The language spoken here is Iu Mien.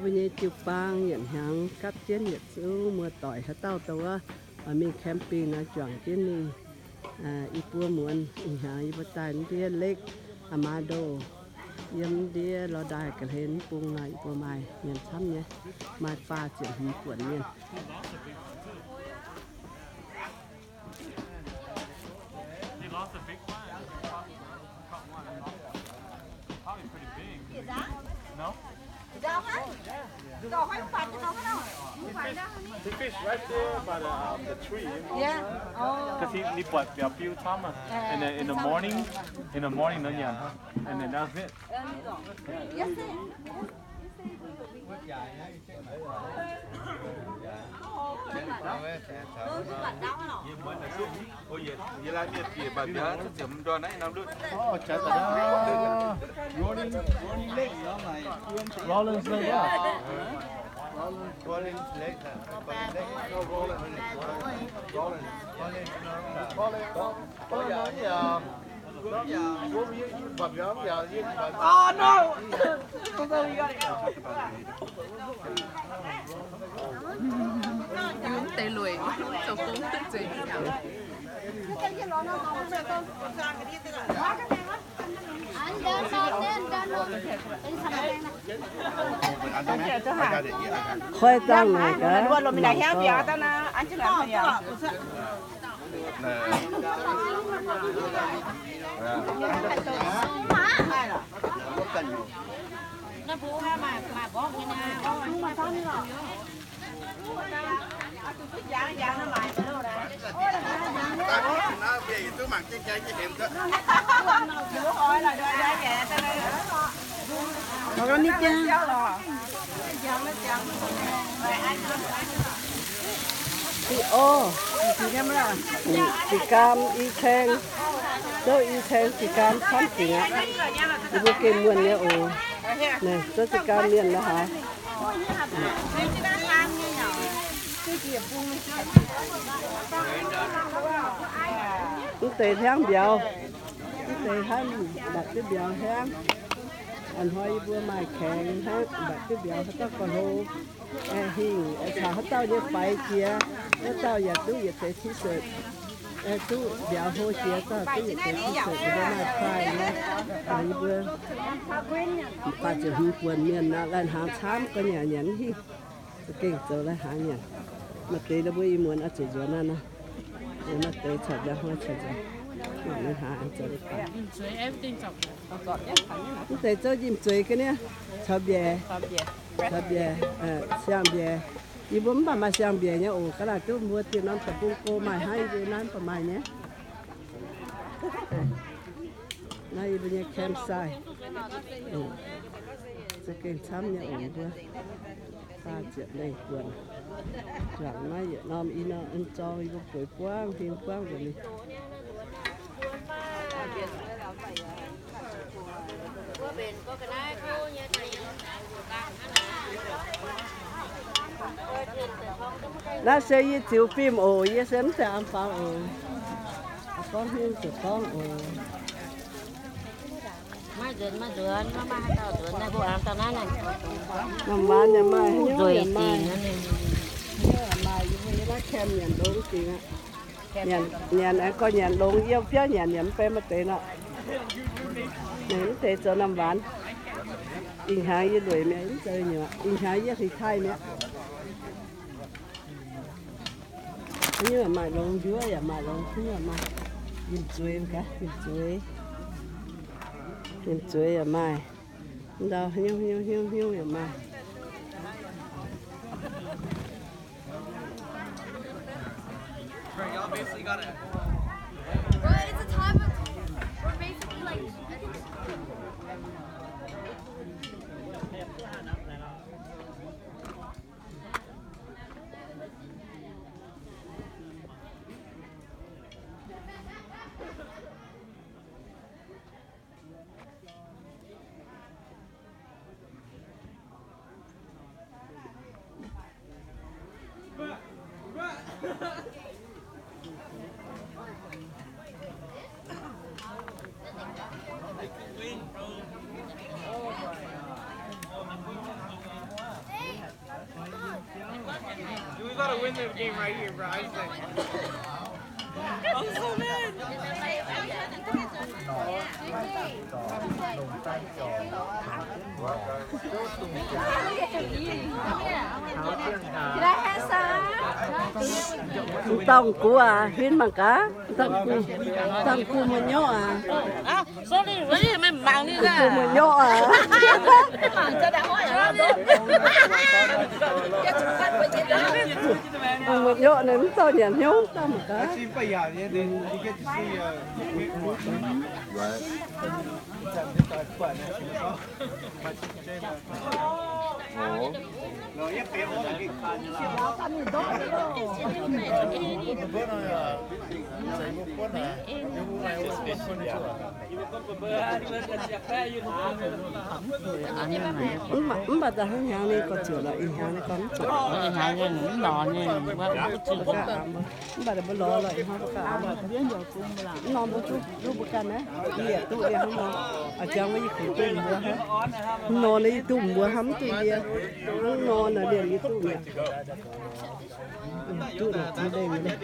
Mbuo nyei jiu-baang yietc hnyangx gapv jienv yietc zungv muoz-doic haaix dauh dongh wuov oix mingh camping nor juangc jienv mingh. Ih buo muonz ih hnyangx yie mbuo daaih ndiev Lake Amado, yiem ndiev Lorndai ga'hlen bung nor, yie mbuo maaih mienh camv nyei, maaih faah ziepc hmz buonc mienh. He lost a big one. Probably pretty big. No? He fish right there by the, um, the tree. Yeah. Oh. 'Cause he, he bought a few times, uh, and then in the morning, in the morning, no, yeah, and then that's it. Yes, sir. Rollins Lake, yeah. Rollins Lake, uh, Rollins Lake. No, Rollins. Rollins. Rollins. Rollins. Rollins. Oh, no! Mv deix lueic, zoux gong duqv zueiz. Koi dangh naaic gaax. Orv, zinh gaam i ceng, zouv i ceng zinh gaam camv dingc aqv. Yie mbuo gengh muonh nyei oc. Naaiv zouv zinh gaam mienh la'haaix. Mv deix hnyangx mbiauz, mv deix hnangv mbatc duqv mbiauz hnyangx. A'hnoi yie mbuo maaih kaengx hnangv mbatc duqv mbiauz haaix dauh gauh hlo. Aengx hingh, aengx caux haaix dauh nyei faix jiex, wuov dauh yaac duqv yietc deix t-shirt. Aengx duqv mbiauz hlo jiex dauh duqv yietc deix t-shirt, yie mbuo maaih prize nyei. Yie mbuo faah ziepc hmz buonc mienh nor, lai-hnaangx camv ga'nyanc nyanc mv hingh. Za'gengh zoux lai-hnaangx nyanc. Maaih deix ninh mbuo ih muonz oix zuqc nzuonx naaiv nor. Maaih deix caux nziaaux hnoi caux nzuonx. Lai-hnaangx zoux deix baac. Mv deix zouv njimv zueiz ga'naaiv, caux mbiaec, caux mbiaec, siang-mbiaec. Yie mbuo mv baac maaih siang-mbiaec nyei oc. Ga'naaiv duqv mbuo dieh norm deic-bung go maaih hnangv, yie mbuo naaiv mv baac maaih nyei. Naaiv yie mbuo nyei campsite. Za'gengh camv nyei oc mbuo. Faah ziepc lengh buonc. Juangc naaiv yietc norm i norm zorng yie mbuo bueix buangv heng buangv nzengc mingh. Naaiv se yie ziux fim oc. Yie se mv zeiz aengx faaux oc. Gorngv hnyouv ziouc gorngv oc. Maiv nzuonx, maiv nzuonx, maiv maaih haaix dauh nzuonx naaiv, mbuo aengx daaih naaiv naaic. Norm-mbaanx yaac maaih, hnyouv yaac maaih. Hnyouv yaac maaih, yie mbuo nyei naaiv camp nyanc longx dingc aqv. Nyanc, nyanc aengx gorngv nyanc longx, yiem biauv nyanc yaac mv benx maaih deix nor. Mv deix zoux norm-mbaanx. Ih hnyangx yie lueic mi'aqv, mv zeiz nyuoqc. Ih hnyangx yie retire mi'aqv. Hnyouv yaac maaih longx, njuov yaac maaih longx, hnyouv yaac maaih. Yiem zueiz gaax, yiem zueiz. Yiem zueiz yaac maaih. Ndau hnyouv, hnyouv, hnyouv, hnyouv yaac maaih. Well, it's a type of, we're basically like, you can Gotta win this game right here, bro. I was like, I'm so mad. Mv dorngc gux aac, huin mangc gaax. Mv dorngc gux, mv dorngc gux muoz-nyorqv aac. Sorry, sorry, mv mangc ninh aac. Mbuo muoz-nyorqv aac. Mbuo muoz-nyorqv naaiv mv dorh nyanc hnyouv daaih mangc gaax. Mv baac, mv baac daaih hnangv hnyangx ninh gorngv zuqc lorqc, ih hnyangx ninh gorngv mv zuqc. Ih hnyangx ninh mv lorz ninh, mbuo mv zuqc. Mv baac mbuo lorz lorqc, ih hnoi mbuo ganh mv norm mbuo duqv, duqv mbuo ganh naaiv, yie yaac duqv liuz hnangv nor. A'jang mbuo yie kuv duqv mbuo hnangv. Mv norm naaiv yie duqv mbuo hnangv, mv duqv yie. Mv norm naaiv liemh yie duqv mi'aqv. Duqv naaic ziex deix nyei.